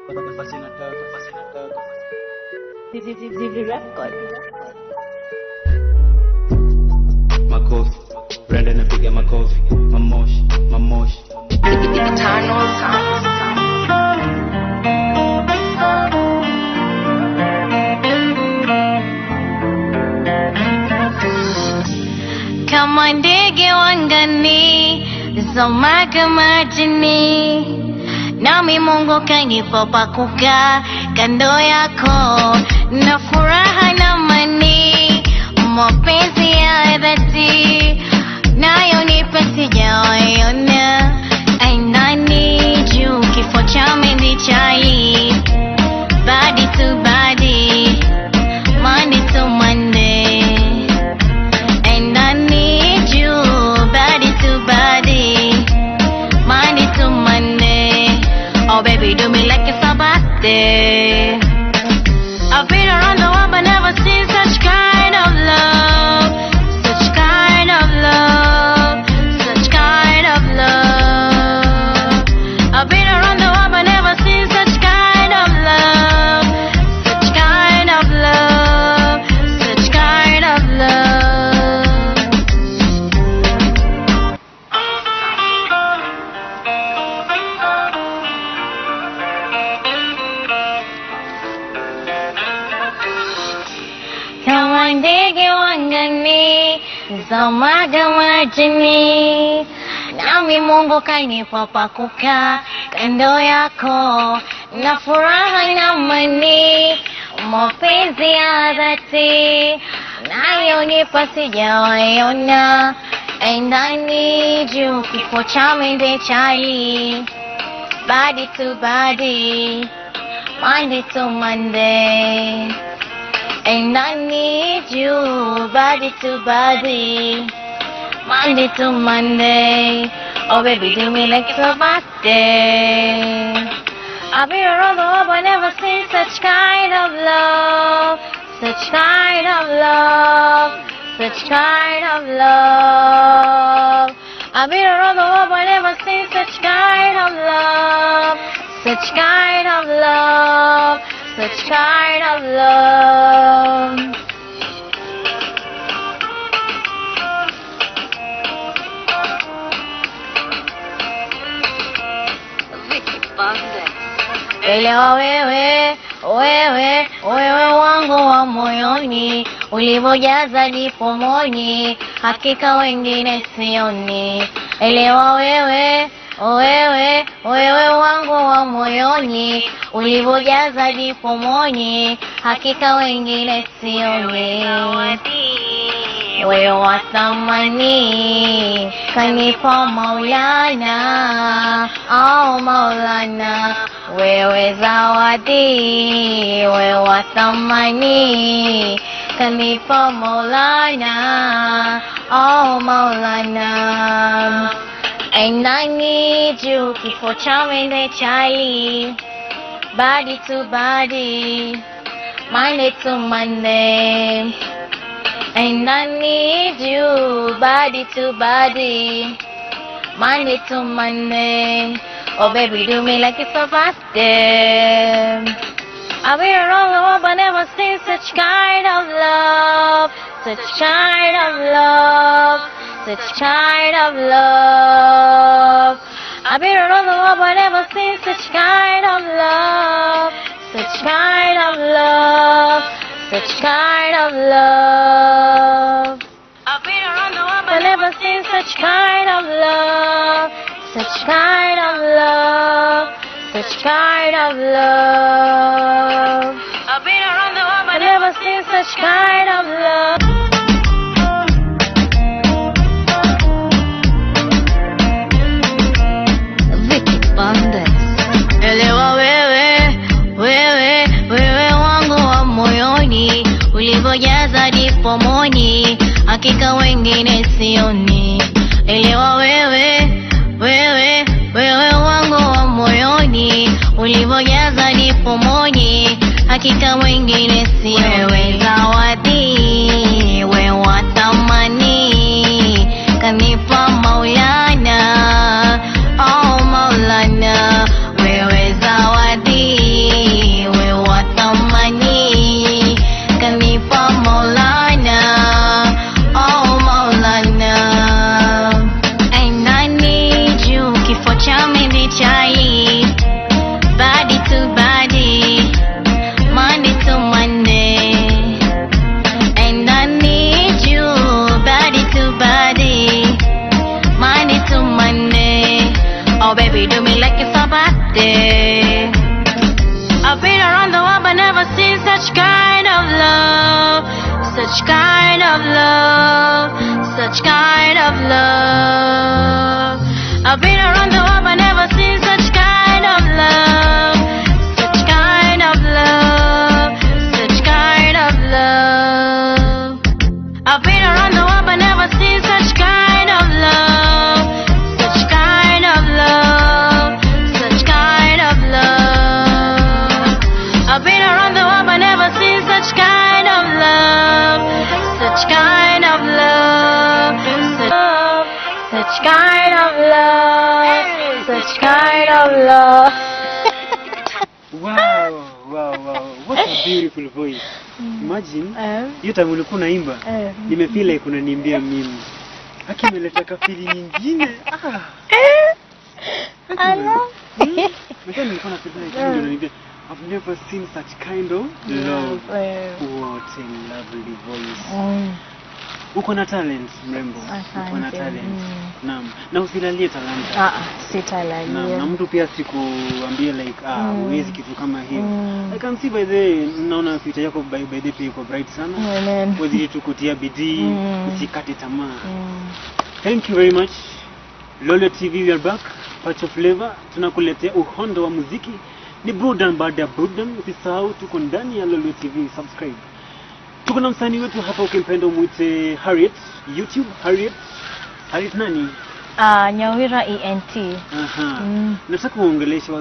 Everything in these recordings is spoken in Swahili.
Basi nataka, basi nataka. Zivi Record. Makofi, Brenda napiga makofi, mamoshi, mamoshi. Kama ndege wangani, zamaga majini, nami Mungu kanipa pa kukaa kando yako, na furaha na amani, mapenzi ya dhati nayo nipe sijawaiona. And I need you, kifo cha mimi chai, body to body, Monday to Monday. And I need you, body to body, Monday to Monday. Oh baby, do me like it's a birthday. I've been around the world but never seen such kind of love, such kind of love, such kind of love. I've been around the world but never seen such kind of love, such kind of love, such kind of love. Kama ndege wangani, zamaga majini, nami Mungu kanipa pa kukaa kando yako, na furaha na amani, mapenzi ya dhati nayo nipa sijawaiona. And I need you, kifo cha mende chali, body to body, Monday to Monday. And I need you, body to body, Monday to Monday. Oh baby, do me like it's a birthday. I've been around the world but never seen such kind of love, such kind of love, such kind of love. I've been around the world but never seen such kind of love, such kind of love, such kind of love. Elewa wewe, wewe, wewe wangu wa moyoni, ulivyojaza jipomoni, hakika wengine sioni. Elewa wewe, wewe, wewe wangu wa moyoni, ulivyojaza jipomoni, hakika wengine sioni. Wewe wa thamani kanipa Maulana, oh Maulana, wewe zawadi, wewe wa thamani kanipa Maulana, oh Maulana. And I need you, kifo cha mende chali, body to body, Monday to Monday. And I need you, body to body, Monday to Monday. Oh baby, do me like it's a birthday. I've been around the world but never seen such kind of love, such kind of love, such kind of love. I've been around the world but never seen such kind of love, such kind of love, such kind of love. I've been around the world but never seen such kind of love, such kind of love, such kind of love. I've been around the world but never seen such kind of love. Vicky Bandes. Elewa wewe, wewe, wewe wangu wa moyoni, ulivyojaza jipomoni, hakika wengine sioni. Elewa wewe, wewe, wewe wangu wa moyoni, ulivyojaza jipomoni, hakika wengine sioni. Wewe zawadi, wewe wa thamani, kanipa Maulana, oh Maulana, wewe zawadi. Such kind of love, such kind of love. I've been around the world but never seen such kind of love. Such kind of love, such kind of love. I've been around the world but never seen such kind of love. Such kind of love, such kind of love. I've been around the world but never seen such kind of love. Such kind of love, such kind of love, such kind of love. Wow. What a beautiful voice. Imagine hiyo time ulikuwa unaimba, nimefeel like unaniimbia mimi. Haki imeleta ka feel nyingine. Ah. Ala. Unajua nilikuwa na feel like ndio unaniimbia. I've never seen such kind of love. What a lovely voice. Uko na talent, mrembo. Uko na Asante. Talent. Naam. Na usilalie talanta. Ah, Naam, sitalalia. na mtu pia sikuambie like, ah, huwezi kitu kama hiyo. I can see, by the way, naona future yako by the pia iko bright sana. Amen. Wazidi tu kutia bidii, usikate tamaa. Thank you very much. Lolo TV, we are back. Pacho Flavor, tunakuletea uhondo wa muziki. Ni burudani baada ya burudani. Usisahau tuko ndani ya Lolo TV, subscribe. Tuko na msanii wetu hapa, ukimpenda umwite Harriet, YouTube Harriet. Harriet nani? Nyawira ENT. Aha. Nataka uongeleshe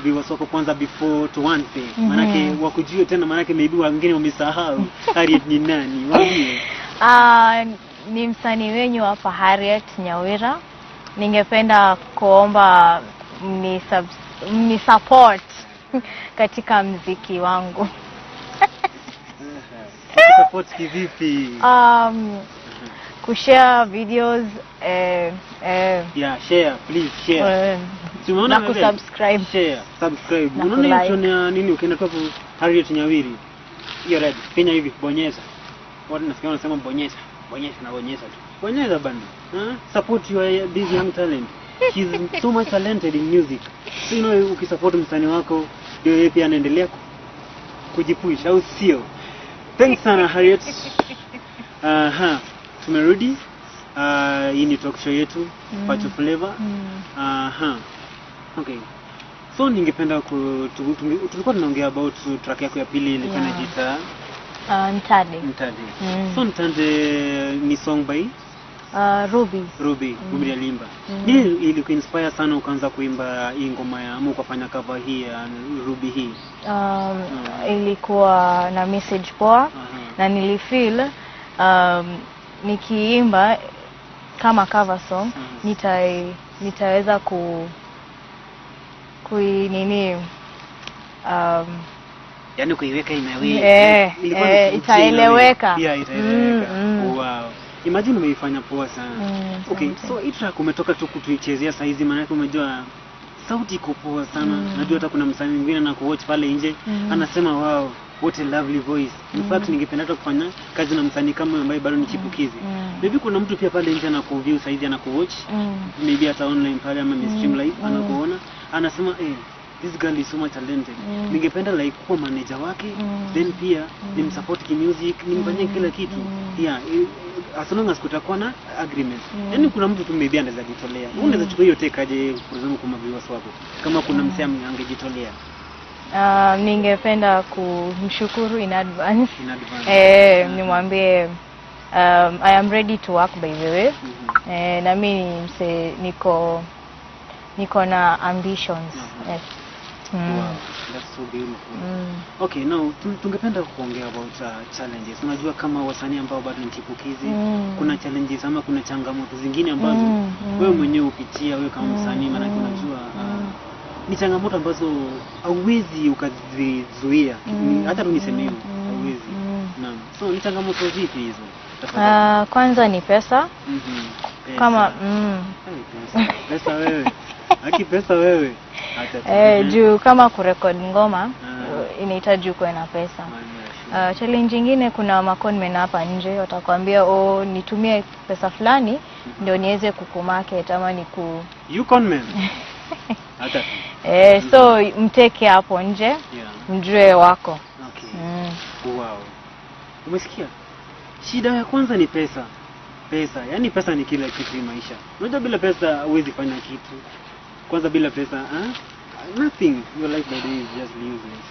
viewers wako kwanza before tuanze. Manake wakujue tena, manake maybe wengine wamesahau Harriet ni nani. Waambie. Ni msanii wenyu hapa, Harriet Nyawira. Ningependa kuomba mni support katika mziki wangu. Support kivipi? Kushare videos Yeah, share, please share. Si umeona na wewe? Kusubscribe. Share, subscribe. Na Unaona hiyo kulike. option ya nini, ukienda tu hapo Harriet Nyawiri. Hiyo red, finya hivi, bonyeza. Watu nasikia wanasema bonyeza, bonyeza na bonyeza tu. Bonyeza bana. Huh? Support your this young talent. She's so much talented in music. So ukisupport msanii wako ndio yeye pia anaendelea kujipush, au sio? Thanks sana, Harriet. Aha, tumerudi. Hii ni talk show yetu, Pacho Flavor. Aha. Okay. So ningependa tulikuwa tunaongea about track yako ya pili ilikuwa inajiita Ntade. Ntade. Mm. So Ntade ni song by Ruby. Ruby, Ruby alimba. Nini ilikuinspire sana ukaanza kuimba hii ngoma ya ama ukafanya cover hii ya Ruby hii? Ilikuwa na message poa na nilifeel nikiimba kama cover song nitaweza ku kui nini Yaani kuiweka inawe. Eh, itaeleweka. Yeah, itaeleweka. Mm. Wow. Imagine umeifanya poa sana. Okay, Asante. so hii track umetoka tu kutuichezea saa hizi, maanake umejua sauti iko poa sana. Najua hata kuna msanii mwingine anakuwatch pale nje, anasema, "Wow, what a lovely voice. In fact, ningependa hata kufanya kazi na msanii kama huyu ambaye bado ni chipukizi." Maybe kuna mtu pia pale nje anakuview saa hizi, anakuwatch, maybe hata online pale ama stream live, anakuona anasema, "Eh, this girl is so much talented. Ningependa like kuwa manager wake, then pia nimsupport kimusic, nimfanyie kila kitu." Yeah, as long as kutakuwa na agreement. Yaani kuna mtu tu maybe anaweza jitolea. Wewe unaweza chukua hiyo take aje, for example, kwa viewers wako? Kama kuna msee angejitolea. Ningependa kumshukuru in advance. In advance. Eh, nimwambie I am ready to work, by the way. Eh, na mi ni mse niko na ambitions. Yes. Wow, that's so beautiful. Okay, now tungependa kuongea about challenges. Unajua kama wasanii ambao bado ni chipukizi, kuna challenges ama kuna changamoto zingine ambazo wewe mwenyewe upitia wewe kama msanii, maanake unajua ni changamoto ambazo hauwezi ukazizuia. Hata tu niseme hivyo, hauwezi. Naam. So ni changamoto zipi hizo? Tafadhali. Kwanza ni pesa. Pesa. Kama Hey, pesa. Pesa wewe. Haki pesa wewe. Acha tu. Eh, juu kama kurekod ngoma inahitaji ukuwe na pesa. Challenge ingine, kuna maconmen hapa nje watakwambia, "Oh, nitumie pesa fulani ndio niweze kukumarket ama niku" You conman. Hata tu. Eh, so mteke hapo nje, mjue wako. Okay. Wow. Umesikia? Shida ya kwanza ni pesa. Pesa, yaani pesa ni kila kitu hii maisha. Unajua bila pesa huwezi fanya kitu. Kwanza bila pesa, nothing. Your life by the way is just useless.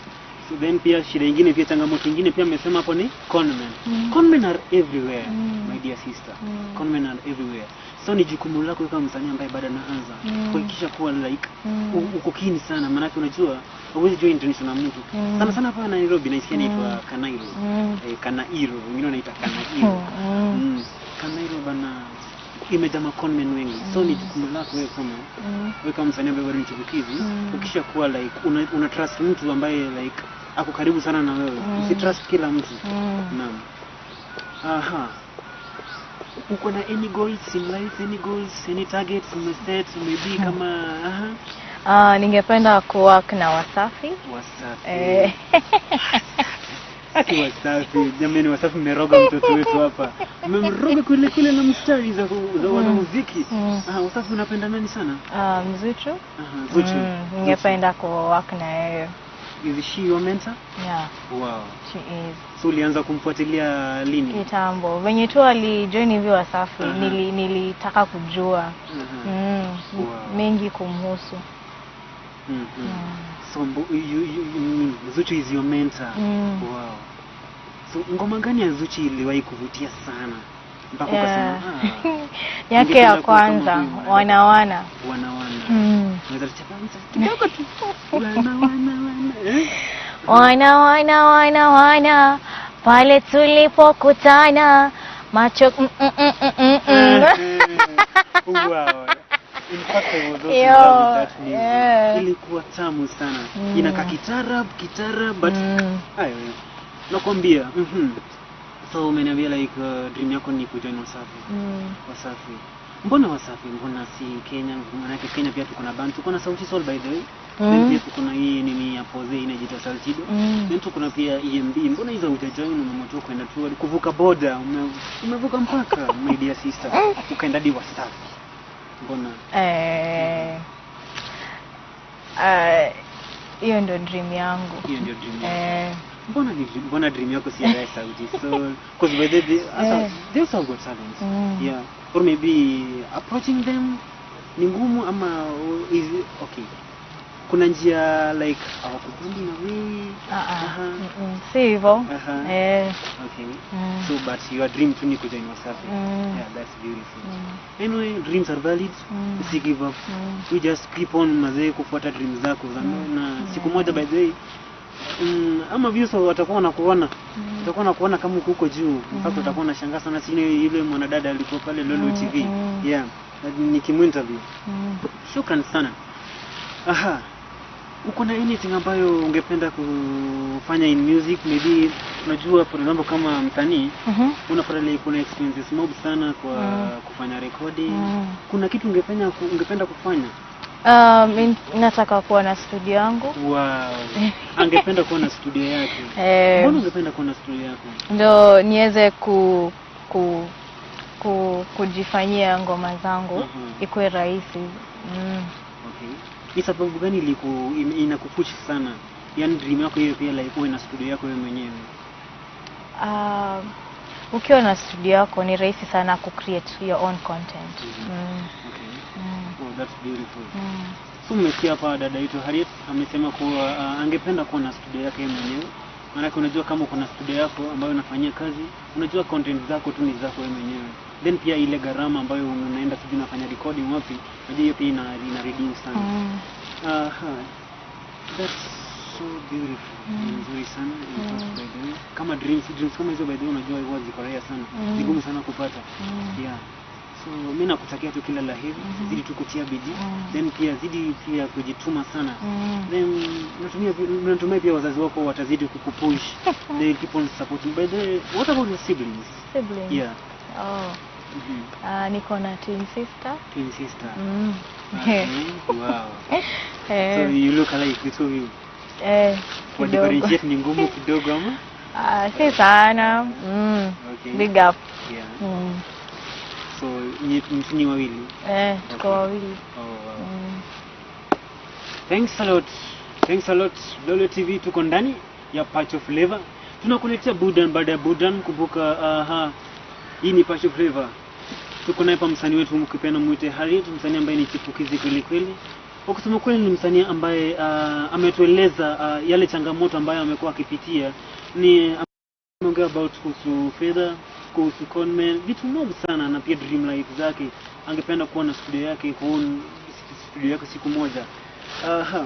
So then pia shida ingine, pia changamoto ingine pia amesema hapo ni conmen. Conmen are everywhere, my dear sister. Conmen are everywhere. So ni jukumu lako kama msanii ambaye bado anaanza kuhakikisha kuwa like uko keen sana, maanake unajua huwezi jua intention na mtu. Sana sana hapa Nairobi naisikia inaitwa Kanairo. Kanairo, wengine wanaita Kanairo. Kanairo bana imejaa conmen wengi. So ni jukumu lako wewe kama wewe kama msanii ambaye bado ni chipukizi, ukisha kuwa like una trust mtu ambaye like ako karibu sana na wewe. Usitrust kila mtu. Naam. Aha. Uko na any goals in life, any goals, any targets umeset, maybe kama aha? Ningependa kuwork na Wasafi. Wasafi. Ati Wasafi, jamani, Wasafi mmeroga mtoto wetu hapa. Mmemroga kule kule na mstari za wanamuziki. Wasafi unapenda nani sana? Zuchu. Aha, Zuchu. Ningependa kuwork na yeye. Is she your mentor? Yeah. Wow. She is. So ulianza kumfuatilia lini? Kitambo. Venye tu alijoin hivi Wasafi, nilitaka kujua Wow. mengi kumhusu. So Zuchu is your mentor. Wow. So ngoma gani ya Zuchu iliwahi kuvutia sana mpaka ukasema yake ya kwanza wana wana. Wana wana. Unaweza tuchapa kidogo tu. Wana wana wana. Wana wana wana wana pale tulipokutana macho Wow. In fact, I was also in love with that music. Ilikuwa tamu sana. Inakaa kitarab but ayo nakwambia. So umeniambia like dream yako ni kujoin Wasafi. Wasafi. Mbona Wasafi? Mbona si Kenya? Maanake Kenya pia tuko na band, tuko na Sauti Sol by the way. Then pia tuko na hii nini ya Poze inajiita Saltido. Then tuko na pia EMB. Mbona hizo hujajoin? Umemotoka kwenda tu kuvuka border, umevuka mpaka my dear sister. Ukaenda hadi Wasafi. Mbona? Hiyo ndio dream yangu. Hiyo ndio dream yako. Mbona dream yako si ya Sauti Sol? Because by the they also got talents. Yeah. Or maybe approaching them ni ngumu ama is okay. Kuna njia like hawakubali na wewe. Si hivyo. Okay. So but your dream tu ni kujoin Wasafi. Yeah, that's beautiful. Anyway, dreams are valid. Usi give up. You just keep on mazee kufuata dreams zako. Na siku moja by the way ama views watakuwa wanakuona. Watakuwa wanakuona kama uko huko juu. In fact watakuwa wanashangaa sana sini yule mwanadada alikuwa pale Lolo TV. Yeah. Nikimuinterview. Shukran sana. Aha. Uko na anything ambayo ungependa kufanya in music? Maybe unajua for example kama msanii unafanya kuna expenses mob sana kwa kufanya recording. Kuna kitu ungependa kufanya? Nataka kuwa na studio yangu. Wow. Angependa kuwa na studio yake. Mbona ungependa kuwa na studio yako? Ndio niweze kujifanyia ngoma zangu, ikuwe rahisi. Okay. Ni sababu gani inakupush sana? Yaani dream yako hiyo pia like uwe na studio yako wewe mwenyewe. Ukiwa na studio yako ni rahisi sana ku create your own content. Okay. Oh, that's beautiful. So umesikia hapa dada yetu Harriet amesema kuwa angependa kuwa na studio yake yeye mwenyewe. Maana unajua kama uko na studio yako ambayo unafanyia kazi, unajua content zako tu ni zako wewe mwenyewe. Then pia ile gharama ambayo unaenda sijui unafanya recording wapi, unajua hiyo pia ina reduce sana. That's so beautiful. Nzuri sana. By the way, kama dreams kama hizo by the way unajua huwa ziko rare sana. Vigumu sana kupata. Yeah. So mimi nakutakia tu kila la heri, zidi tu kutia bidii, then pia zidi pia kujituma sana. Then natumai pia wazazi wako watazidi kukupush. They keep on supporting. By the way, what about your siblings? Siblings? Yeah. Oh. Niko na twin sister. Twin sister. Okay. Wow. So you look alike, the two of you. Kwa differentiate ni ngumu kidogo ama? Si sana. Okay. Big up. Yeah. So ni wawili? Tuko wawili. Oh, wow. Thanks a lot. Thanks a lot. Lolo TV tuko ndani ya Pacho Flavaz. Tunakuletea burudani baada ya burudani. Kumbuka, aha, hii ni Passion Flavor. Tuko naye hapa msanii wetu, mkipenda mwite Harriet, msanii ambaye ni chipukizi kweli kweli. Kwa kusema kweli ni msanii ambaye ametueleza yale changamoto ambayo amekuwa akipitia. Ni ameongea about kuhusu fedha, kuhusu conman, vitu mob sana, na pia dream life zake. Angependa kuwa na studio yake, kuown studio yake siku moja. Aha.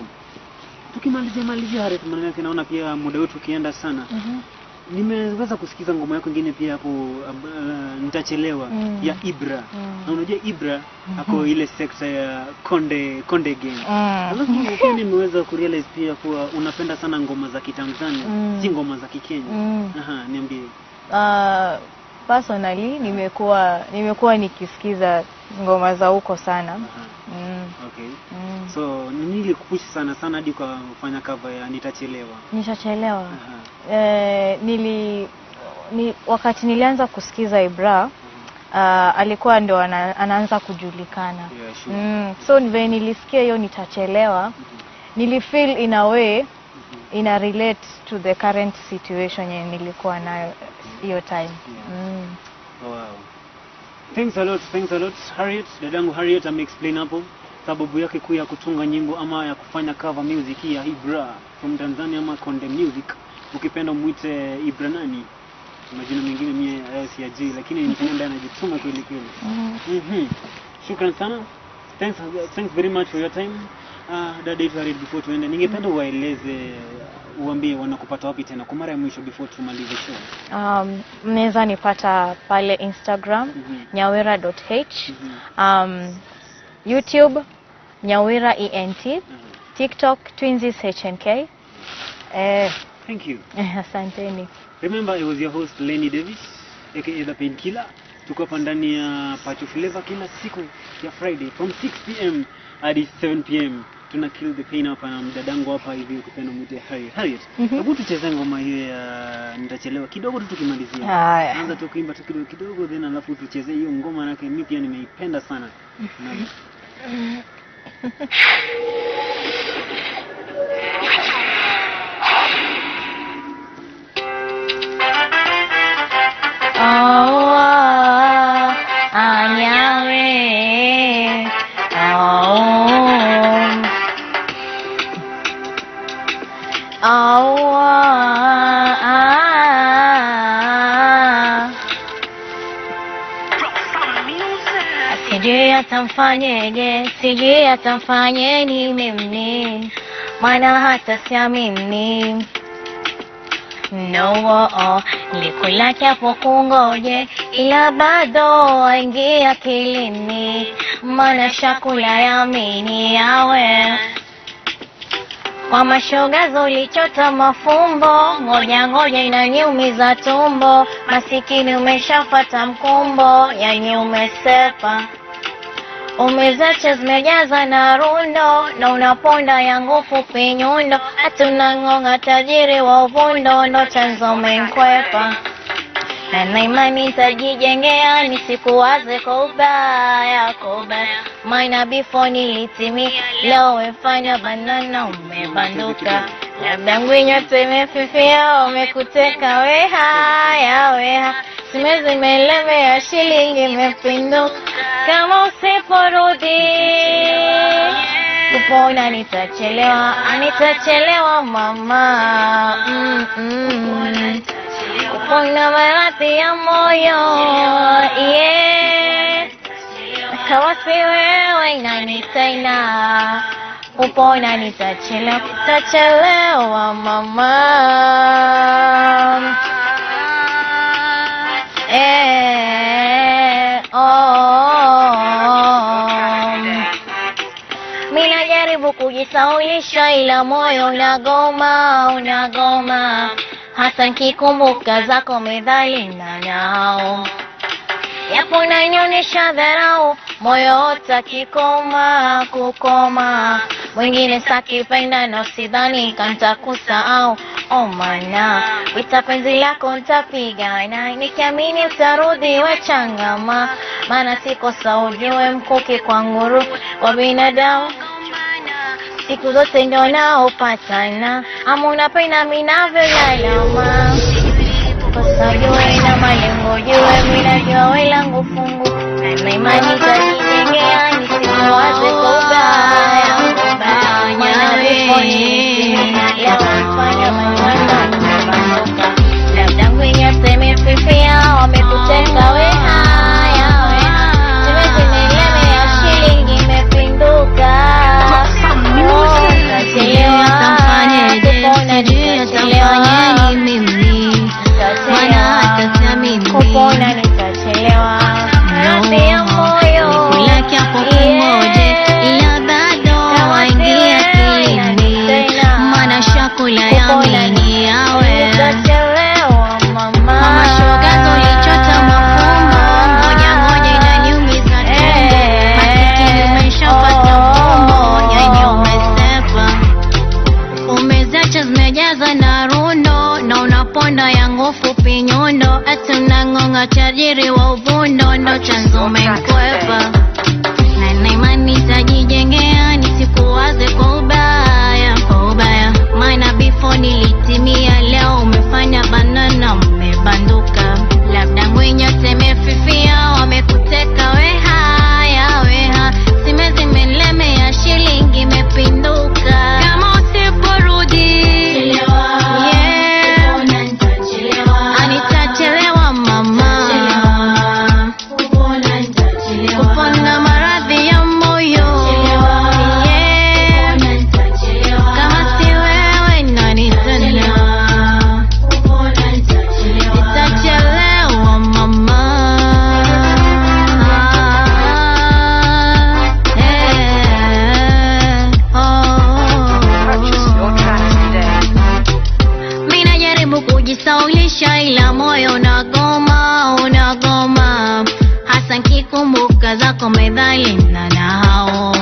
Tukimalizia malizia Harriet, maana yake naona pia muda wetu ukienda sana. Nimeweza kusikiza ngoma yako ingine pia hapo, Nitachelewa, ya Ibra. Na unajua Ibra ako ile sekta ya Konde Konde Gang. Alafu pia nimeweza kurealize pia kuwa unapenda sana ngoma za Kitanzania, si ngoma za Kikenya. Aha, niambie. Personally nimekuwa nikisikiza ngoma za huko sana. Okay. So nini ilikupush sana sana hadi kwa kufanya cover ya Nitachelewa? Nitachelewa. Eh, wakati nilianza kusikiza Ibra, alikuwa ndo anaanza kujulikana. So vile nilisikia hiyo Nitachelewa, nilifeel in a way ina relate to the current situation yenye nilikuwa nayo hiyo time. Wow. Thanks a lot, thanks a lot Harriet. Dadangu Harriet ameexplain hapo sababu yake kuu ya kutunga nyimbo ama ya kufanya cover music hii ya Ibra from Tanzania ama Konde Music. Ukipenda muite Ibra nani? Majina mengine mie hayo siyajui, lakini ni msanii ambaye anajituma kweli kweli. Shukran sana. Thanks, thanks very much for your time. Dada yetu Harriet, before tuende, ningependa uwaeleze, uambie wanakupata wapi tena kwa mara ya mwisho before tumalize show. Mnaweza nipata pale Instagram, nyawira.h, YouTube Nyawira ENT, TikTok Twinsies HNK. Thank you. Asanteni. Remember, I was your host Lenny Davis, aka The Painkiller. Tuko hapa ndani ya Pacho Flavor kila siku ya Friday from 6 p.m. hadi 7 p.m. Tuna kill the pain hapa na mdadangu hapa hivi, ukipenda mwite Harriet. Harriet, hebu tucheze ngoma hiyo ya Nitachelewa kidogo tu tukimalizia. Haya. Anza tu kuimba tu kidogo kidogo, then alafu tucheze hiyo ngoma, manake mimi pia nimeipenda sana. Naam. Oh, anyawe. Oh. Oh, ah. Sijui atamfanyeje, sijui atamfanye nini mimi, maana hata siamini. No, oh, nilikula kiapo kungoje, ila bado aingia akilini, maana shakula yamini yawe kwa mashogazo ulichota mafumbo, ngoja ngoja inaniumiza tumbo, masikini umeshafata mkumbo, yani umesepa umezacha zimejaza na rundo na unaponda yangu fupi nyundo, hata unang'ong'a tajiri wa uvundo, ndo chanzo umenkwepa na imani nitajijengea nisikuwaze kwa ubaya, kwa ubaya, maana before nilitimia, leo umefanya banana umebanduka, labda ngwinyo tumefifia, umekuteka we haya weha, sime zimelemea, shilingi imepinduka, kama usiporudi kupona nitachelewa, nitachelewa mama. Kupona maradhi ya moyo, yeah. Kama si wewe nani tena? Kupona nitachelewa, nitachelewa mama. Eh, oh. Mimi najaribu kujisaulisha ila moyo unagoma, unagoma, hasa nikikumbuka zako methali na nao yapo unanionyesha dharau, moyo utakikoma kukoma, mwingine sakipenda na usidhani kantakusahau. Oh mana wita penzi lako ntapigana, nikiamini utarudi wechangama, maana sikosa ujue mkuki kwa nguru kwa binadamu siku zote ndio naopatana, ama unapenda minavyolalama. nilipokosa jue na malengo jue, mimi najua we langu fungu na imani nitajijengea, nisikuwaze kwa ubaya. Maana before nilitimia, leo nafanya maana nimebanduka. Labda ngwenya seme fifia, wamekuteka we haya we. Zimezimelemea shilingi imepinduka. Oh, nitachelewa, kupona nitachelewa, nitachelewa, kupona nitachelewa. Maradhi ya moyo, Ila bado waingia akilini, maana shakula yamini yawe nitachelewa mama. Mama shoga tulichota mafumbo, ngoja ngoja inaniumiza tumbo, masikini umeshapata mfumbo, yani umesepa, umezacha zimejaza na rundo, na unaponda yangu fupi nyundo, ati unang'ong'a tajiri wa uvundo, ndo chanzo umekwepa na nina imani nitajijengea, nisikuwaze kwa ubaya, kwa ubaya. Maana before nilitimia, leo umefanya banana umebanduka. Labda ngwenya seme fifia, wamekuteka we haya weha, sime zimelemea, shilingi imepinduka. Kama usiporudi yeah, anitachelewa mama, kupona maradhi ya moyo yeah. Kama si wewe nani tena? Nitachelewa mama. Eh, oh. Purchase your tracks today. Mimi najaribu kujisaulisha ila moyo unagoma, unagoma, hasa nkikumbuka zako methali na nahau,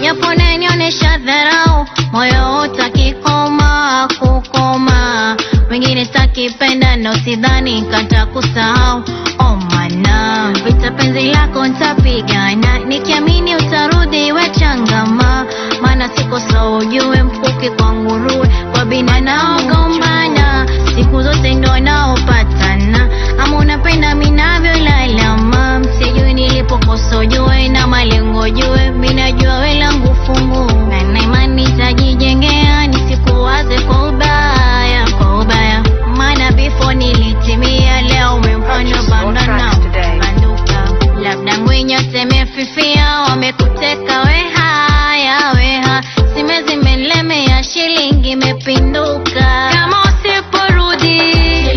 japo nanionyesha dharau, moyo utakikoma kukoma, wengine takipenda na usidhani katakusahau. Oh mana, vita penzi lako ntapigana, nikiamini utarudi we changama, maana sikosa ujue mkuki kwa nguruwe, kwa bina naogombana, siku zote ndo naopatana, ama unapenda minavyolalama, sijui nilipokosa ujue na malengo jue, minajua we langu fungu, na nina imani nitajijengea, nisikuwaze kwa ubaya, kwa ubaya, maana before nilitimia, leo umemfanya Purchase your banana tracks today. banduka, labda ngwenya seme fifia, wamekuteka we haya weha, sime zimelemea, shilingi imepinduka. Kama usiporudi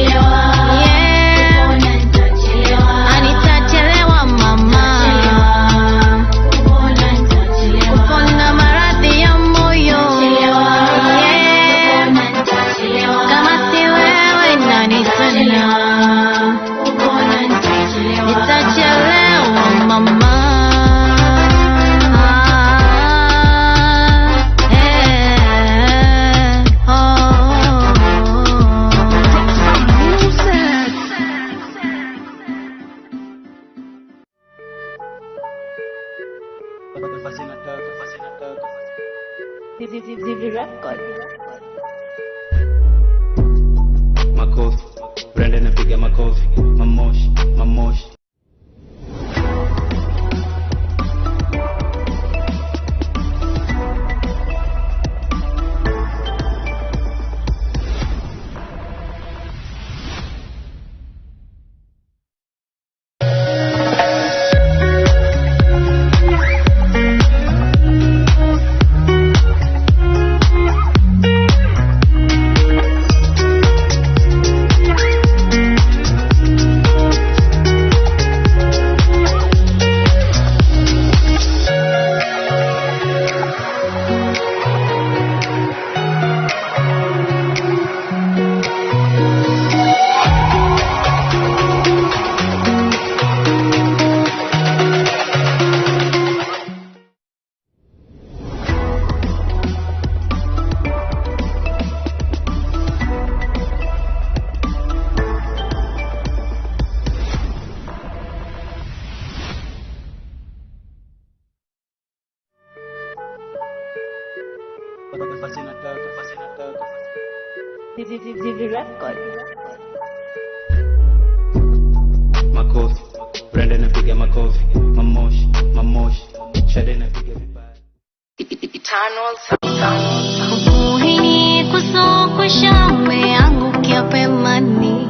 yeah, anitachelewa mama, kupona maradhi ya moyo yeah, kama si wewe nani tena? Nitachelewa mama. Eh, oh. Makofi, Brenda napiga makofi, mamoshi, mamoshi. Nafasi nataka, nafasi nataka. ZZ Records. makofi. Brenda napiga makofi, mamoshi, mamoshi. Shade napiga vibaya. Uhini kusokosha umeangukia pemani.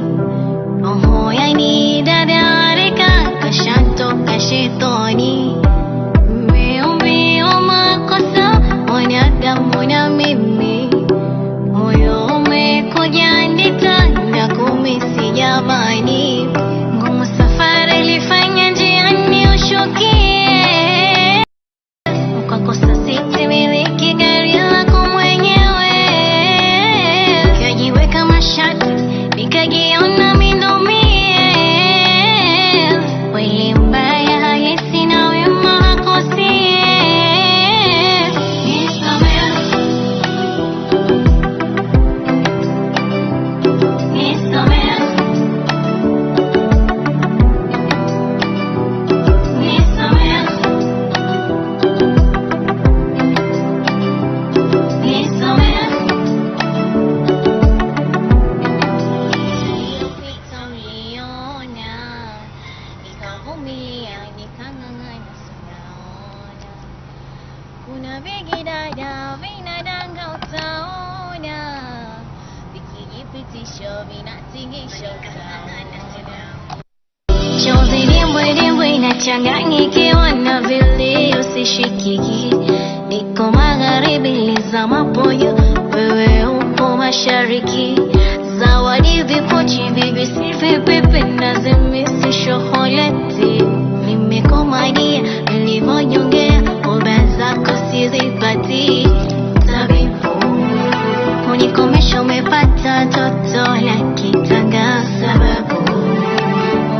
Roho yani dadarika kashantoka shetani. Umeumbiwa makosa mwanadamu na mimi. Moyo umekuja ndita na kumisi jamani. Ngumu safari ilifanya njiani ushukie. Ukakosa siti miliki gari lako mwenyewe. Nikajiweka mashati nikajiona mindomie. Kweli mbaya halisi na wema hakosie. Nisamehe, nisamehe, nisamehe, nisamehe. Niliyopita uliona, nikavumilia, nikang'ang'ana, sinaona. Kuna vigidada vinadanga utaona, vikijipitisha vinatingisha utaona. Chozi dimbwi dimbwi nachanganyikiwa na vilio sishikiki. Niko magharibi lizama pojo, wewe upo mashariki. Zawadi vipochi vijwisi vipepe na zimisi shokoleti. Nimekomadia nilivyonyongea, oba zako sizipati. Tabibu kunikomesha, umepata toto la kitanga sababu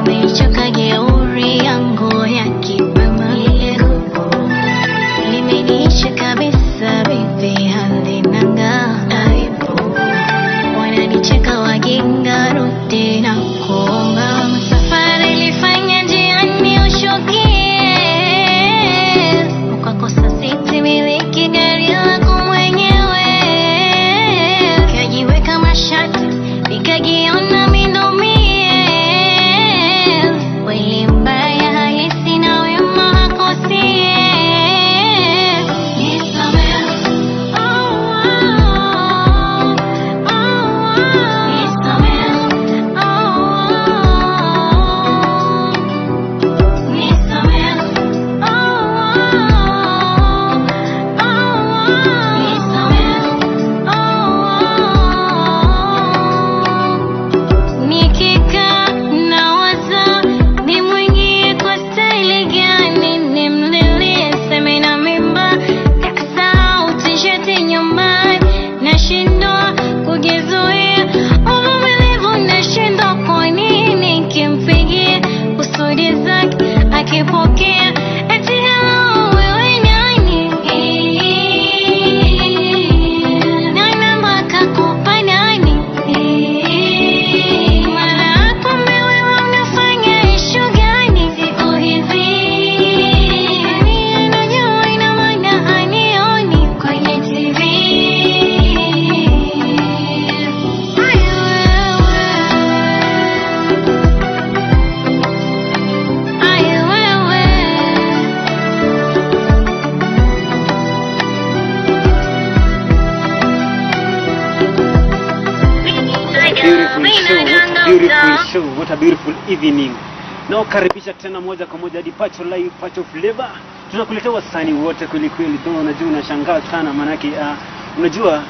umeichoka jeuri yangu ya kipema. Ile gugu limeniisha kabisa, bibi halinanga aibu. Wananicheka wajinga, rudi na kuomba. Safari ilifanya njiani ushukie, ukakosa siti miliki gari lako mwenyewe. Nikajiweka mashati nikajiona mindomie. Kweli mbaya halisi na wema hakosie. Nisamehe, oh, oh, oh, nisamehe, oh, oh, nisamehe, oh, oh, nisamehe, oh, oh. Nikikaa nawaza nimwingie kwa staili gani, nimlilie seme na mimba, kasahau tisheti nyumbani, nashindwa kujizuia, uvumilivu nashindwa. Kwa nini nikimpigia kusudi zake akipokea eti hello, wewe nani? Na namba kakupa nani? Mara kumbe wewe unafanya ishu gani siku hizi? Nani anajua ina maana hanioni kwenye TV? Ai wewe, ai wewe. Beautiful show, what a beautiful show, what a beautiful evening. Nawakaribisha tena moja kwa moja hadi Pacho Live, Pacho Flavor. Tunakuletea wasanii wote kweli kweli. Though unajua unashangaa sana maanake unajua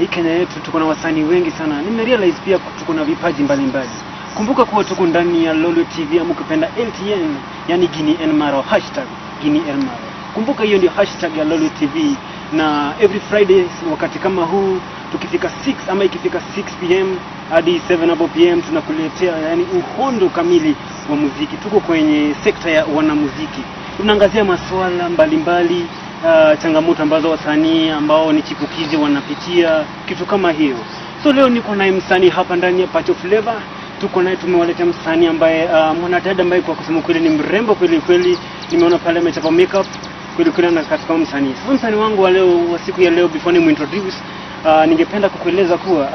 hii Kenya yetu tuko na wasanii wengi sana. Nimerealize pia tuko na vipaji mbalimbali. Kumbuka kuwa tuko ndani ya Lolo TV ama ukipenda LTN, yani Gini El Maro, hashtag Gini El Maro. Kumbuka hiyo ndio hashtag ya Lolo TV, na every Friday wakati kama huu tukifika 6 ama ikifika 6 pm hadi 7 hapo pm tunakuletea yani uhondo kamili wa muziki. Tuko kwenye sekta ya wanamuziki, tunaangazia masuala mbalimbali, changamoto ambazo wasanii ambao ni chipukizi wanapitia, kitu kama hiyo. So leo niko naye msanii hapa ndani ya Pacho Flavor. Tuko naye, tumewaletea msanii ambaye mwanadada ambaye kwa kusema kweli ni mrembo kweli kweli. Nimeona pale amechapa makeup kweli kweli na katika msanii. Sasa msanii wangu wa leo wa siku ya leo, before ni introduce, ningependa kukueleza kuwa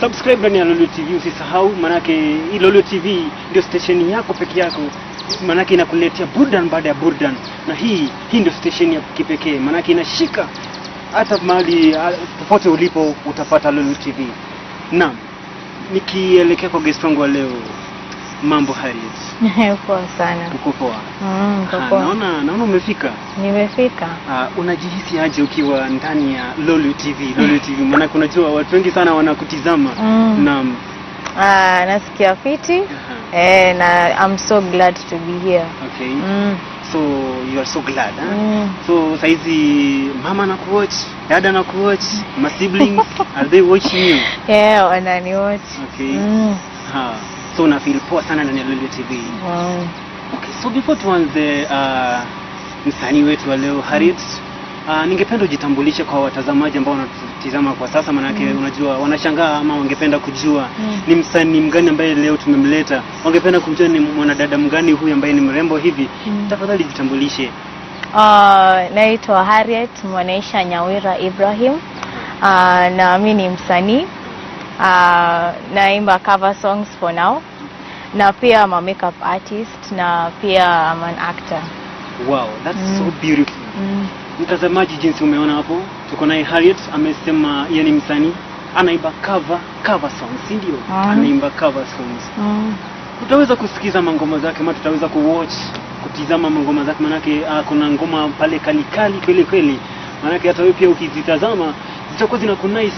Subscribe ndani ya Lolio TV usisahau, manake hii Lolio TV ndio station yako peke yako, manake inakuletea burdan baada ya burdan, na hii ndio station ya kipekee, manake inashika hata mahali popote ulipo utapata Lolio TV. Naam, nikielekea kwa guest wangu wa leo, mambo Harriet? Poa sana. Uko poa? Mm, niko Ah, poa. naona umefika. Nimefika. Unajihisi aje ukiwa ndani ya Lolio TV? Lolio TV, maanake unajua watu wengi sana wanakutizama. Naam. Ah, nasikia fiti. Na I'm so glad to be here. Okay. So you are so glad, huh? Mm. So saizi mama anakuwatch, dada anakuwatch, my siblings, are they watching you? Yeah, wananiwatch. Okay. Ha. So una feel poa sana ndani ya Lolio TV. Okay, so before tuanze, msanii wetu wa leo Harriet, ningependa ujitambulishe kwa watazamaji ambao wanatutizama kwa sasa, manake unajua wanashangaa ama wangependa kujua ni msanii mgani ambaye leo tumemleta, wangependa kujua ni mwanadada mgani huyu ambaye ni mrembo hivi. Tafadhali jitambulishe. Naitwa Harriet Mwanaisha Nyawira Ibrahim. Na mi ni msanii. Naimba cover songs for now. Na pia I'm a makeup artist na pia I'm an actor. Wow, that's so beautiful. Mtazamaji, jinsi umeona hapo, tuko naye Harriet, amesema yeye ni msanii, anaimba cover songs, si ndio? Mm. Anaimba cover songs. Tutaweza kusikiza mangoma zake ama tutaweza kuwatch, kutizama mangoma zake, manake kuna ngoma pale kali kali kweli kweli, manake hata wewe pia ukizitazama zitakuwa zinaku nice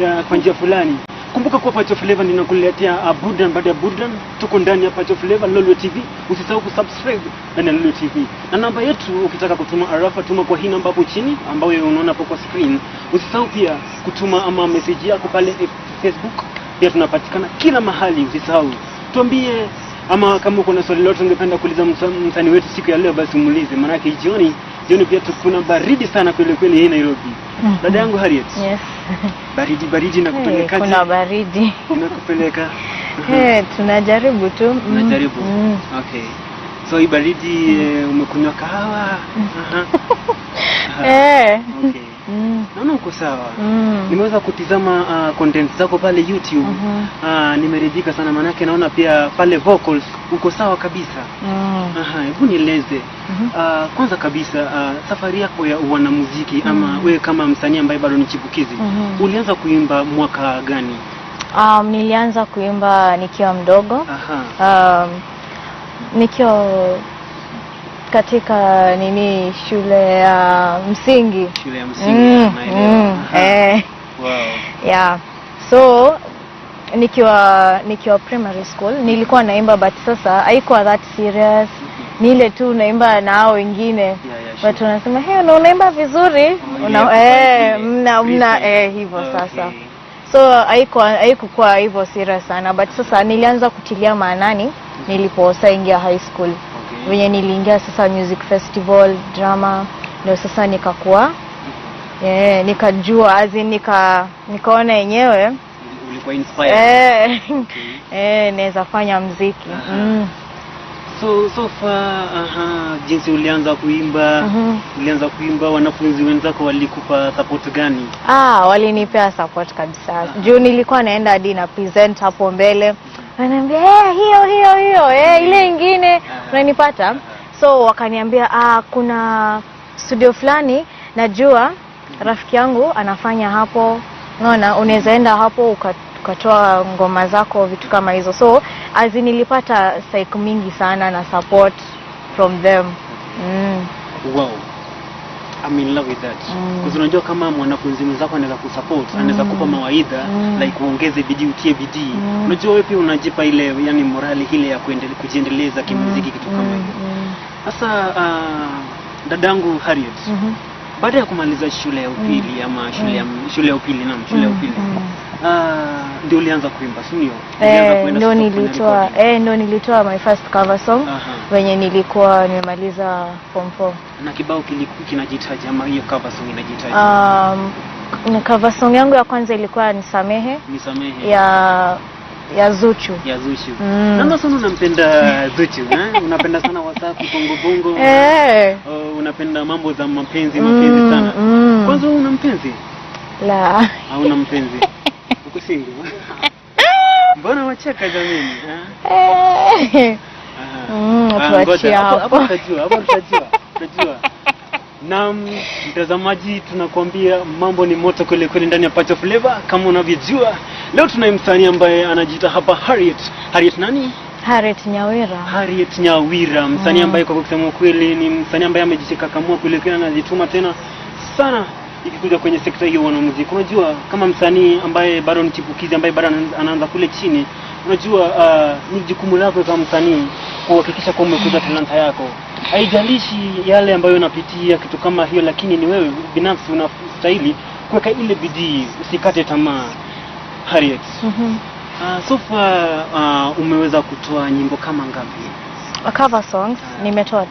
ya kwa njia fulani. Kumbuka kuwa Pacho Flavor ninakuletea burdan baada ya burdan. Tuko ndani ya Pacho Flavor Lolio TV. Usisahau kusubscribe ndani ya Lolio TV, na namba yetu ukitaka kutuma arafa, tuma kwa hii namba hapo chini ambayo unaona hapo kwa screen. Usisahau pia kutuma ama message yako pale Facebook, pia tunapatikana kila mahali. Usisahau tuambie, ama kama uko na swali lolote ungependa kuuliza msanii wetu siku ya leo, basi umuulize, maanake jioni jioni pia kuna baridi sana kweli kweli hii Nairobi. Dada yangu Harriet, Yes. baridi baridi na Hey, kupelekaje? kuna baridi. Inakupeleka? Hey, tunajaribu tu. Unajaribu? Mm. Okay. So hii baridi, umekunywa kahawa? Aha. Aha. Okay. Naona uko sawa. Nimeweza kutizama content zako pale YouTube. Nimeridhika sana, maanake naona pia pale vocals uko sawa kabisa. Aha, hebu nieleze. Kwanza kabisa, safari yako ya uanamuziki ama wewe kama msanii ambaye bado ni chipukizi, ulianza kuimba mwaka gani? Nilianza kuimba nikiwa mdogo. Nikiwa katika nini, shule ya msingi. Shule ya msingi, naelewa. Wow. Yeah. So nikiwa primary school nilikuwa naimba, but sasa haikuwa that serious. Ni ile tu naimba na hao wengine. But wanasema, "Hey, na unaimba vizuri." Oh, Una, ile eh, mna freestyle. eh, hivyo sasa. So haikuwa hivyo serious sana, but sasa nilianza kutilia maanani niliposa ingia high school. Venye niliingia sasa music festival, drama, ndio sasa nikakuwa, yeah, nikajua, as in nikaona yenyewe Ulikuwa inspired. Naweza fanya mziki. So far, aha, jinsi ulianza kuimba, ulianza kuimba, wanafunzi wenzako walikupa support gani? Ah, walinipea support kabisa. Juu nilikuwa naenda hadi na present hapo mbele. Wananiambia, "Eh, hiyo hiyo hiyo, eh, ile ingine." Unanipata? So wakaniambia, "Ah, kuna studio fulani najua rafiki yangu anafanya hapo. Unaona, unaweza enda hapo ukatoa ngoma zako," vitu kama hizo. So as in nilipata psych mingi sana na support from them. Wow. I'm in love with that. Because unajua kama mwanafunzi mwenzako anaweza kusupport, anaweza kupa mawaidha like uongeze bidii, utie bidii. Unajua wewe pia unajipa ile yani morali ile ya kujiendeleza kimuziki, kitu kama hiyo. Sasa dadangu Harriet, baada ya kumaliza shule ya upili ama shule ya upili, naam, shule ya upili. Ndio ulianza kuimba, si ndio? Ulianza Eh, kuenda ndo sasa kufanya nilitoa recording. ndo nilitoa my first cover song venye nilikuwa nimemaliza form 4. Na kibao kinajitaja ama hiyo cover song inajitaja? Cover song yangu ya kwanza ilikuwa Nisamehe Nisamehe. ya Zuchu. Ya Zuchu. Mm. Naona sana unampenda Zuchu, eh? Unapenda sana Wasafi, Bongo Bongo. Eh. Oh, unapenda mambo za mapenzi mapenzi sana. Mm. Kwanza wewe una mpenzi? La. Hauna mpenzi? Uko single? Mbona wacheka jamani? Eh? Eh. Aha. Ah, Tuachie ngoja, hapo hapo. Hapo tutajua, hapo tutajua, tutajua. Naam, mtazamaji, tunakuambia mambo ni moto kweli kweli ndani ya Pacho Flavor. Kama unavyojua, leo tunaye msanii ambaye anajiita hapa Harriet. Harriet nani? Harriet Nyawira. Harriet Nyawira, msanii ambaye kwa kusema ukweli ni msanii ambaye amejikakamua kweli kweli, anajituma tena sana ikikuja kwenye sekta hiyo wanamuziki. Unajua, kama msanii ambaye bado ni chipukizi, ambaye bado anaanza kule chini, unajua ni jukumu lako kama msanii kuhakikisha kuwa umekuza talanta yako. Haijalishi yale ambayo unapitia, kitu kama hiyo, lakini ni wewe binafsi unastahili kuweka ile bidii, usikate tamaa. Harriet, so far umeweza kutoa nyimbo kama ngapi? Cover songs nimetoa 5.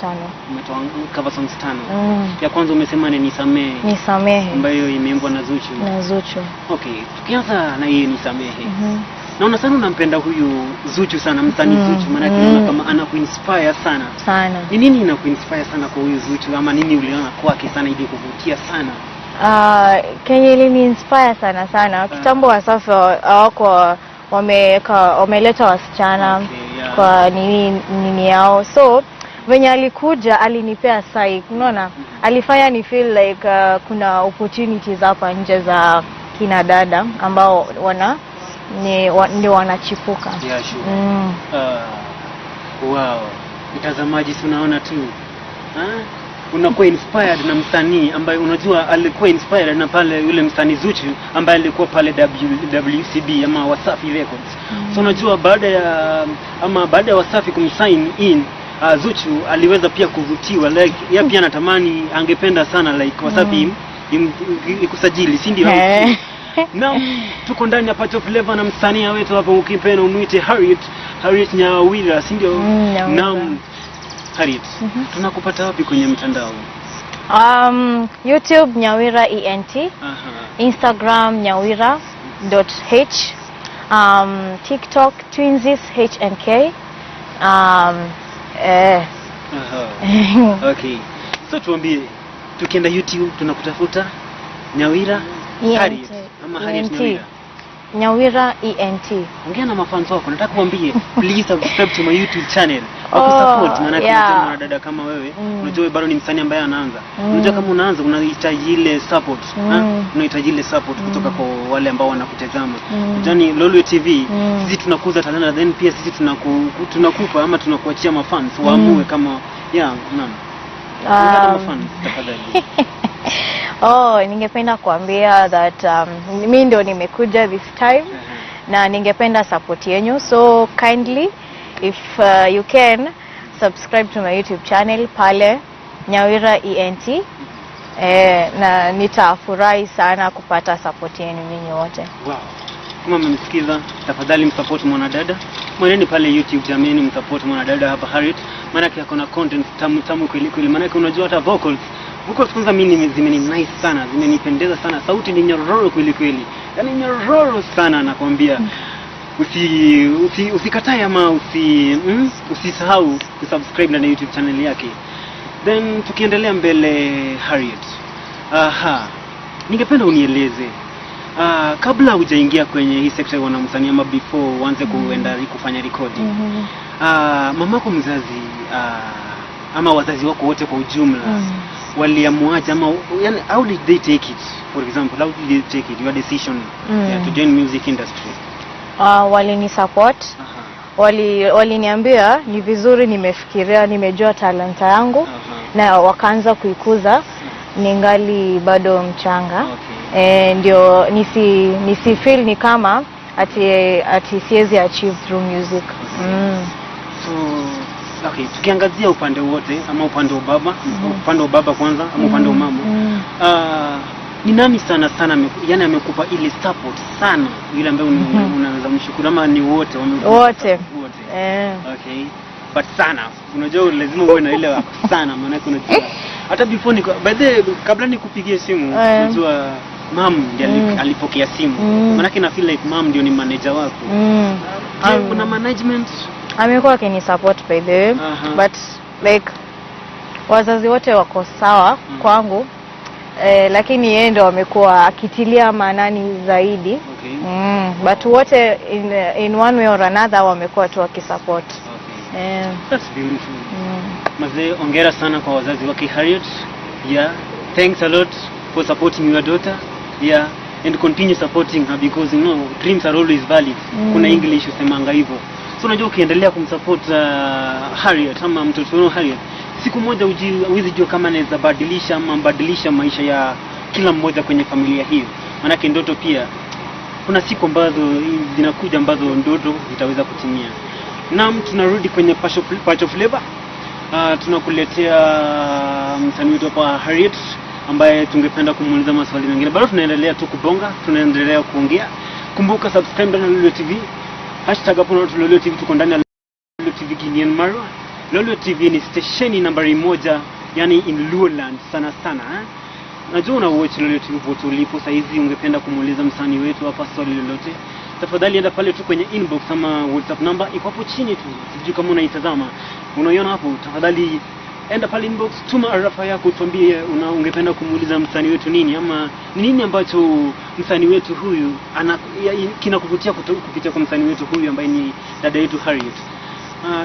Umetoa cover songs 5. Mm. Ya kwanza umesema ni Nisamehe, Nisamehe ambayo imeimbwa na Zuchu. Na Zuchu. Okay, tukianza na hii Nisamehe. Naona sana unampenda huyu Zuchu sana, msanii Zuchu, maanake naona kama anakuinspire sana. Sana. Ni nini inakuinspire sana kwa huyu Zuchu, ama nini uliona kwake sana ili kuvutia sana? Kenye ilini inspire sana sana, kitambo Wasafi hawako wameweka, wameleta wasichana kwa nini nini yao, so venye alikuja alinipea psych, unaona, alifanya ni feel like kuna opportunities hapa nje za kina dada ambao wana ni ndio wanachipuka. Yeah, sure. Wow. Mtazamaji, si unaona tu, ha? Unakuwa inspired na msanii ambaye unajua alikuwa inspired na pale yule msanii Zuchu ambaye alikuwa pale WCB ama Wasafi Records. So unajua baada ya Wasafi kumsign in, Zuchu aliweza pia kuvutiwa, like yeye pia anatamani, angependa sana like Wasafi ikusajili, si ndio? Eh. Naam, tuko ndani ya Pacho Flavor na msanii wetu hapa, ukipenda umuite Harriet, Harriet Nyawira, si ndio? Mm, Nyawira. Naam. Harriet, tunakupata wapi kwenye mtandao? YouTube Nyawira ENT, Instagram nyawira.h, TikTok Twinsies HNK. Okay. So tuambie, tukienda YouTube tunakutafuta Nyawira ENT. Harriet ama Harriet ENT. Nyawira? Nyawira ENT. Ongea na mafans wako, nataka kuambie please subscribe to my YouTube channel. Wakusupport, Oh, maana unajua mwanadada kama wewe, unajua wewe bado ni msanii ambaye anaanza. Unajua kama unaanza unahitaji ile support, ha? Unahitaji ile support kutoka kwa wale ambao wanakutazama. Yaani Lolwe TV, sisi tunakuza talanta, then pia sisi tunakupa ama tunakuachia mafans waamue kama, yeah, naam. Ongea na mafans tafadhali. Oh, ningependa kuambia that mi ndo nimekuja this time na ningependa support yenyu, so kindly if you can subscribe to my YouTube channel pale Nyawira ENT, na nitafurahi sana kupata support yenu nyinyi wote. Wow. Kama mmemsikiza, tafadhali msupport mwanadada. Mweneni pale YouTube jameni, msupport mwanadada hapa Harriet. Maanake ako na content tamu tamu kweli kweli. Maanake unajua hata vocals. Vocals kwanza mimi zimeni nice sana, zimenipendeza sana. Sauti ni nyororo kweli kweli. Yaani nyororo sana nakwambia. Usikatae ama usisahau kusubscribe ndani ya YouTube channel yake. Then tukiendelea mbele, Harriet. Aha. Ningependa unieleze, kabla hujaingia kwenye hii sekta ya wanamsanii ama before uanze kuenda kufanya recording. Mamako mzazi, ama wazazi wako wote kwa ujumla, waliamuaje ama yani how did they take it? For example, how did they take it, your decision, yeah, to join music industry? Walini support. Waliniambia ni vizuri nimefikiria, nimejua talanta yangu na wakaanza kuikuza ningali bado mchanga. Ndio nisi feel ni kama ati siwezi achieve through music. So okay, tukiangazia upande wote ama upande wa baba kwanza ama upande wa mama, ni nani sana sana yani amekupa ile support sana, yule ambaye unaweza mshukuru, ama ni wote wamekupa Wote. support? Wote. Eh. Okay. But sana, unajua lazima uwe na ile wako sana, maanake unajua hata before ni by the way, kabla nikupigie simu, unajua mum ndiye alipokea simu, maanake na feel like mum ndio ni manager wako. Je, kuna management? Amekuwa akinisupport by the way, but like wazazi wote wako sawa kwangu. Lakini yeye ndo amekuwa akitilia maanani zaidi. But wote in one way or another wamekuwa tu wakisupport. That's beautiful. Mazee, ongera sana kwa wazazi wake Harriet. Yeah, thanks a lot for supporting your daughter. Yeah, and continue supporting her because dreams are always valid. Kuna English usemanga hivyo. So unajua ukiendelea kumsupport Harriet ama mtoto wenu Harriet, siku moja huwezi jua kama anaweza badilisha ama mbadilisha maisha ya kila mmoja kwenye familia hiyo. Maanake ndoto pia kuna siku ambazo zinakuja ambazo ndoto zitaweza kutimia. Naam, tunarudi kwenye Pacho Flavor. Tunakuletea msanii wetu hapa Harriet ambaye tungependa kumuuliza maswali mengine. Bado tunaendelea tu kubonga, tunaendelea kuongea. Kumbuka subscribe ndani ya Lolio TV. Hashtag hapo Lolio TV, tuko ndani ya Lolio TV Gideon Marwa. Lolio TV ni stesheni nambari 1, yani in Luoland sana sana, eh? Najua una watch Lolio TV popote ulipo saizi, ungependa kumuuliza msanii wetu hapa swali lolote, tafadhali enda pale tu kwenye inbox ama WhatsApp number iko hapo chini tu, sijui kama unaitazama, unaiona hapo. Tafadhali enda pale inbox, tuma arafa yako, tuambie ungependa kumuuliza msanii wetu nini, ama ni nini ambacho msanii wetu huyu kinakuvutia kupitia kwa msanii wetu huyu ambaye ni dada yetu Harriet.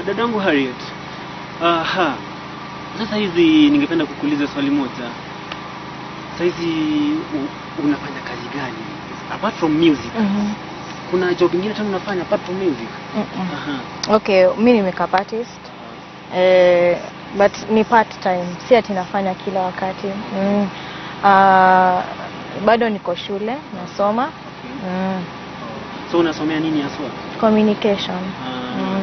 Dadangu Harriet, aha, sasa hizi ningependa kukuuliza swali moja. Saizi unafanya kazi gani apart from music? Kuna job ingine tena unafanya apart from music? Mm-mm. Aha. Okay, mi ni makeup artist. But ni part time, si ati nafanya kila wakati. Bado niko shule nasoma. So unasomea nini haswa? Communication.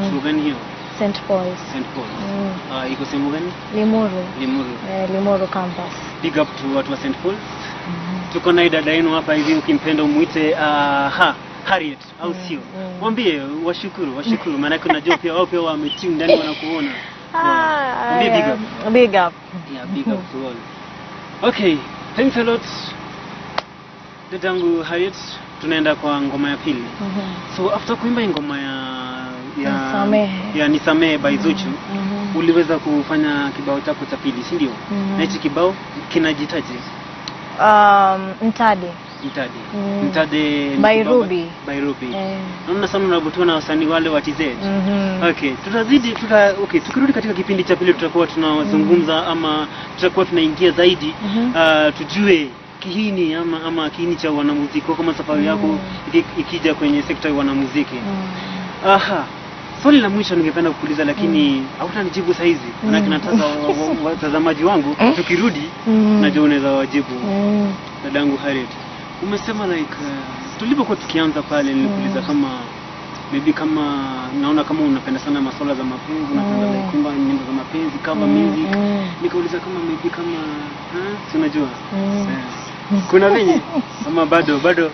Chuo gani hiyo? St. Paul's. St. Paul's. Iko sehemu gani? Limuru. Limuru. Limuru campus. Big up to watu wa St. Paul's. Tuko naye dada yenu hapa hivi, ukimpenda umuite Harriet au sio? Mwambie washukuru, washukuru maana unajua pia wao pia wametune ndani wanakuona. Mwambie big up. Big up. Yeah, big up to all. Okay, thanks a lot. Dadangu Harriet, tunaenda kwa ngoma ya pili. So after kuimba ngoma ya Nisamehe. ya Nisamehe by Zuchu, uliweza kufanya kibao chako cha pili, si ndio? Na hichi kibao kinajitaje? Mtade. Mtade. Mtade ni By kibao Ruby. By Ruby. Naona sana unavutiwa na wasanii wale wa TZ. Okay, tutazidi tuta okay, tukirudi katika kipindi cha pili tutakuwa tunazungumza ama tutakuwa tunaingia zaidi tujue kiini ama kiini cha wanamuziki kama safari yako ikija kwenye sekta ya wanamuziki. Aha. Swali la mwisho ningependa kukuuliza lakini hautanijibu saa hizi. Maana nataka watazamaji wangu tukirudi najua unaweza wajibu. Dadangu Harriet, umesema like tulipokuwa tukianza pale nilikuuliza kama maybe kama naona kama unapenda sana masuala za mapenzi, unapenda like kuimba nyimbo za mapenzi, cover music. Nikauliza kama maybe kama si unajua? Kuna venye ama bado?